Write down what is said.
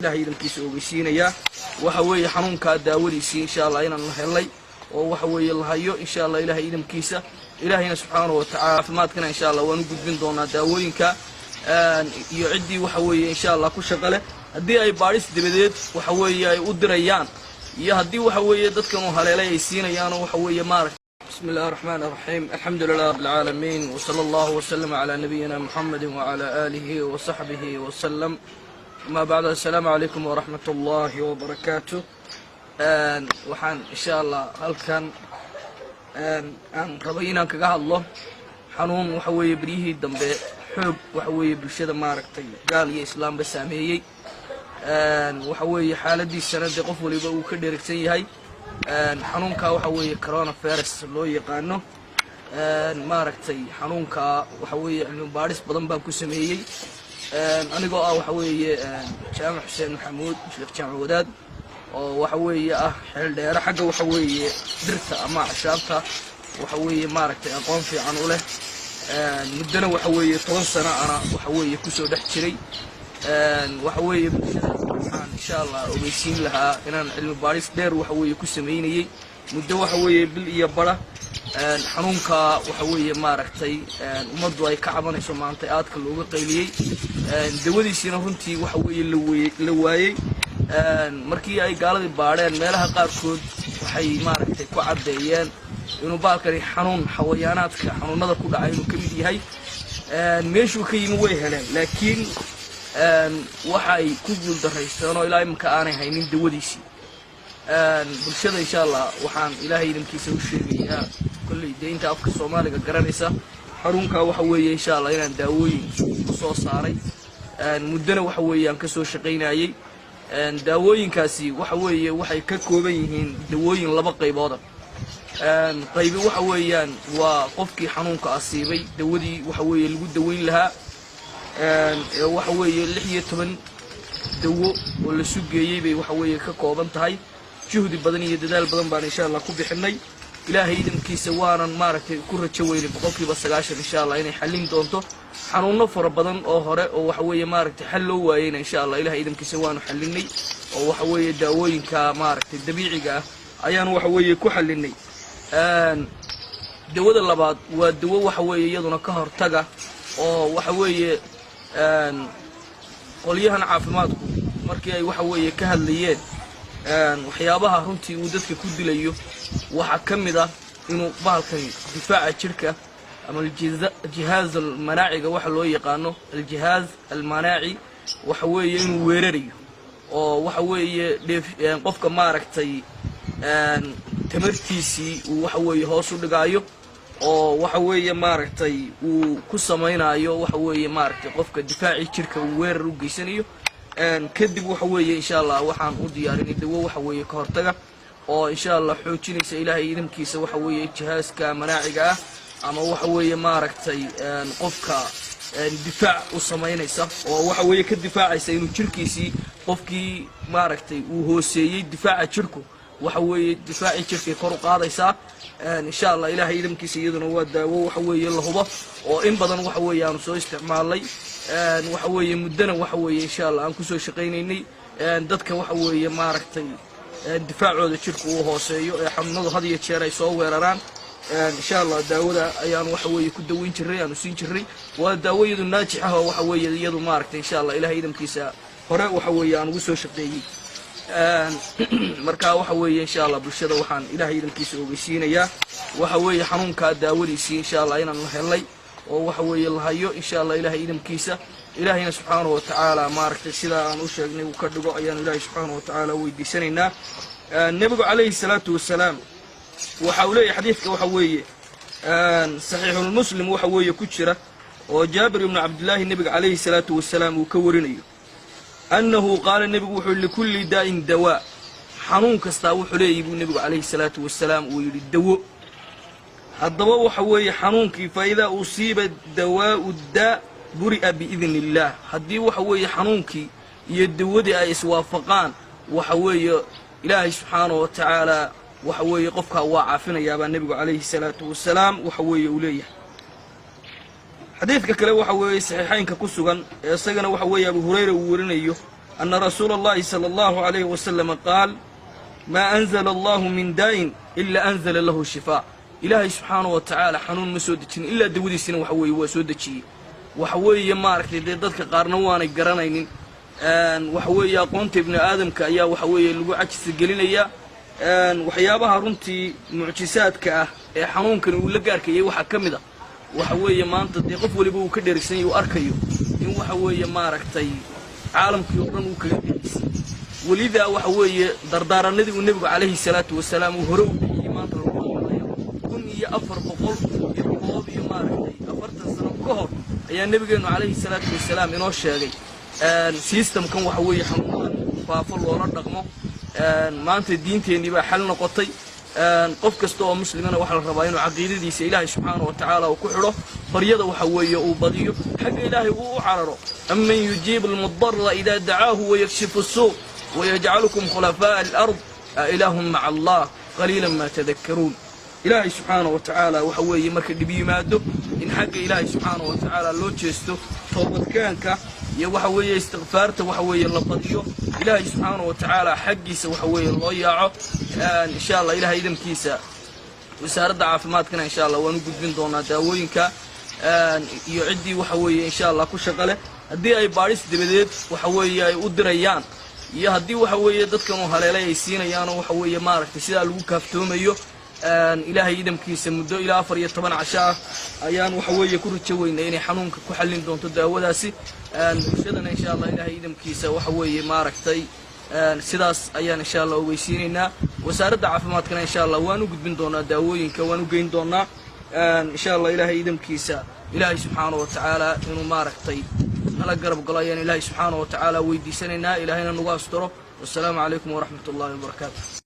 Ilahay idankiisa ogeysiinayaa waxa weeye xanuunkaa daawadiisii, insha Allah, inaan la helay oo waxa weeye la hayo, insha Allah, Ilahay idamkiisa. Ilaahayna subxaanahu watacala caafimaadkana, insha Allah, waan u gudbin doonaa daawooyinka iyo ciddii waxa weeye, insha Allah, ku shaqo leh, haddii ay baadhis dabadeed waxa weeye ay u dirayaan iyo haddii waxa weeye dadkan uu haleelay ay siinayaanoo waxa weeye maaragta. بسم الله الرحمن الرحيم، الحمد لله رب العالمين، وصلى الله وسلم على نبينا محمد وعلى آله وصحبه وسلم، أما بعد، السلام عليكم ورحمة الله وبركاته. Waxaan, insha Allah, halkan aan rabay inaan kaga hadlo xanuun waxa weeye beryihii dambe xoog waxa weeye bulshada, maaragtay, gaal iyo islaamba saameeyey. Waxa weeye xaaladiisana dee qof waliba uu ka dheregsan yahay. Xanuunkaa waxa weeye coronavirus loo yaqaano. Maaragtay, xanuunkaa waxa weeye cilmi baadhis badan baan ku sameeyey, anigoo ah waxa weeye Jaamac Xuseen Maxamuud Sheekh Jaamac Wadaad, oo waxa weeye ah xeeldheere xagga waxa weeye dhirta ama acshaabta, waxa weeye, maaragtay, aqoon fiican u leh, muddona waxa weeye 10 sano ana waxa weeye kusoo dhex jiray. Waxa weeye bulshada waxaan, insha Allah, ogeysiin lahaa inaan cilmi baadhis dheer waxa weeye ku sameynayey muddo waxa weeye bil iyo bara xanuunka waxa weeye, maaragtay, ummaddu ay ka cabanayso maanta, aadka looga qayliyey, dawadiisiina runtii waxa weeye la waayey. Markii ay gaaladii baadheen meelaha qaarkood, waxay, maaragtay, ku caddeeyeen inuu baalkani xanuun xawayaanaadka xanuunada ku dhacay inuu ka mid yahay. Meeshuu ka yimi way heleen, laakiin waxay ku guuldaraysteen oo ilaa iminka aanay haynin dawadiisii. Bulshada, insha Allah, waxaan Ilaahay idinkiisa u sheegayaa, kolley dee inta afka Soomaaliga garanaysa, xanuunkaa waxa weeye, insha Allah, inaan daawooyin ku soo saaray, muddona waxa weeye aan ka soo shaqaynayey. Daawooyinkaasi waxa weeye waxay ka kooban yihiin dawooyin laba qaybooda. Qaybi waxa weeyaan waa qofkii xanuunka asiibay dawadii waxa weeye lagu daweyn lahaa, ee waxa weeye 16 dawo oo la sugeeyey bay waxa weeye ka kooban tahay. Juhdi badan iyo dadaal badan baan, insha Allah, ku bixinay. Ilaahay idamkiisa waanan, maaragtay, ku rajo weynay 90% insha Allah inay xallin doonto xanuuno fara badan oo hore oo waxa weeye, maaragtay, xal loo waayeyna. Insha Allah, Ilahay idamkiisa waanu xallinay oo waxa weeye daawooyinka, maaragtay, dabiiciga ah ayaanu waxa weeye ku xallinay. Dawada labaad waa dawo waxa weeye iyaduna ka hortaga, oo waxa weeye qolyahan caafimaadku markii ay waxa weeye ka hadlayeen waxyaabaha runtii uu dadka ku dilayo, waxaa ka mid ah inuu bahalkani difaaca jidhka ama aljihaaz almanaaciga waxa loo yaqaano, aljihaaz almanaaci, waxa weeye inuu weerarayo oo waxa weeye dheef qofka, maaragtay, tamartiisii uu waxa weeye hoos u dhigaayo, oo waxa weeye, maaragtay, uu ku samaynayo waxa weeye, maaragtay, qofka difaacii jirka uu weerar u geysanayo. Kadib waxa weeye, insha Allah, waxaan u diyaarinay dawo waxa weeye ka hortaga oo, insha Allah, xoojinaysa, Ilaahay idamkiisa, waxa weeye jihaaska manaaciga ah ama waxa weeye, maaragtay, qofka difaac u samaynaysa, oo waxa weeye ka difaacaysa inuu jirkiisii qofkii, maaragtay, uu hooseeyey difaaca jirku, waxa weeye difaacii jirkay kor u qaadaysaa, insha Allah, Ilaahay idamkiisa. Iyaduna waa daawo waxa weeye la hubo oo in badan waxa weeye aanu soo isticmaalnay, waxa weeye muddona waxa weeye, insha Allah, aan kusoo shaqaynaynay. Dadka waxa weeye, maaragtay, difaacooda jirku uu hooseeyo ee xanuunadu had iyo jeer ay soo weeraraan, insha Allah, daawada ayaanu waxa weeye ku daweyn jiray, aanu siin jiray. Waa daawo iyadu naajix ah oo waxa weeye iyadu, maaragtay, insha Allah, Ilahay idamkiisa hore waxa weeye aan ugu soo shaqeeyey. Marka waxa weeye, insha Allah, bulshada waxaan Ilahay idamkiisa ogeysiinayaa waxa weeye xanuunkaa daawadiisii, insha Allah, inaan la helay oo waxa weeye la hayo, insha Allah, Ilahay idamkiisa. Ilaahayna subxaanahu watacaala, maaragtay, sidaa aan u sheegnay uu ka dhigo ayaanu Ilaahay subxaanahu watacaala weydiisanaynaa. Nebigu calayhi salaatu wasalaam waxa uu leeyahy xadiidka waxa weeye Saxiixulmuslim waxa weeye ku jira, oo Jaabir ibnu Cabdillaahi nebiga calayhi salaatu wasalaam uu ka warinayo, annahu qaala, nebigu wuxuu: "لكل داء دواء." Xanuun kastaa wuxuu leeyahy, buu nebigu calayhi salaatu wasalaam uu yidhi, dawo. Haddaba waxa weeye xanuunkii فإذا أصيب دواء الداء برئ بإذن الله. Haddii waxa weeye xanuunkii iyo dawadii ay iswaafaqaan, waxa weeye Ilaahay subxaanahu wa tacaala waxa weeye qofkaa waa caafinayaa, baa nebigu calayhi salaatu wasalaam waxa weeye uu leeyahay. Xadiidka kale waxa weeye saxiixaynka ku sugan ee isagana waxa weeye Abu Hurayra uu warinayo. أن رسول الله صلى الله عليه وسلم قال: ما أنزل الله من داء إلا أنزل له شفاء. Ilaahay subxaanahu wa tacaala xanuun ma soo dejin ilaa dawadiisina waxa weeye waa soo dejiyey. Waxa weeye, maaragtay, dee dadka qaarna waanay garanaynin. Waxa weeye aqoonta ibnu aadamka ayaa waxa weeye lagu cajisa gelinayaa. Waxyaabaha runtii mucjisaadka ah ee xanuunkan uu la gaarkayay waxaa ka mid a, waxa weeye, maanta dee qof waliba uu ka dheerigsanyay, uu arkayo in waxa weeye, maaragtay, caalamkii oo dhan uu kaga gelisay. Welidaa waxa weeye dardaaranadii uu nebigu calayhi salaatu wasalaam uu hore u bixiyey maanta lagu dhaqmayo. 1401 iyo, maaragtay, 40 sano ka hor ayaa nebigeennu calayhi salaatu wasalaam inoo sheegay systemkan waxa weeye xanuunadan faafo loola dhaqmo. Maanta diinteennii baa xal noqotay. Qof kasta oo muslimana waxaa la rabaa inuu caqiidadiisa Ilaahay subxaana wa tacaala uu ku xidho, baryada waxa weeye uu badiyo, xagga Ilaahay uu u cararo. أمن يجيب المضطر إذا دعاه ويكشف السوء ويجعلكم خلفاء الأرض أإله مع الله قليلا ما تذكرون. Ilaahay subxaana wa tacaala waxa weeye marka dhib yimaado in xagga Ilaahay subxaana wa tacaala loo jeesto, toobadkeenka iyo waxa weeye istikfaarta waxa weeye la badiyo, Ilaahay subxaana wa tacaala xaggiisa waxa weeye loo yaaco. Insha Allah, Ilahay idamkiisa, wasaaradda caafimaadkana insha Allah waan u gudbin doonaa daawooyinka iyo ciddii waxa weeye insha Allah ku shaqo leh, haddii ay baadhis dabadeed waxa weeye ay u dirayaan iyo haddii waxa weeye dadkan uu haleelay ay siinayaanoo waxa weeye, maaragtay, sidaa lagu kaaftoomayo. Ilaahay idamkiisa muddo ilaa 14 casho ah ayaan waxa weeye ku rajo weynay inay xanuunka ku xallin doonto daawadaasi. Bulshadana insha Allah Ilaahay idamkiisa waxa weeye, maaragtay, sidaas ayaan insha Allah ogeysiinaynaa. Wasaaradda caafimaadkana insha Allah waan u gudbin doonaa daawooyinka, waan u geyn doonaa insha Allah. Ilaahay idamkiisa, Ilaahay subxaana wa tacaala inuu, maaragtay, nala garab galo ayaan Ilaahay subxaana wa tacaala weydiisanaynaa, Ilaahayna nagu asturo. Wasalaamu calaykum waraxmat ullahi wabarakaatu.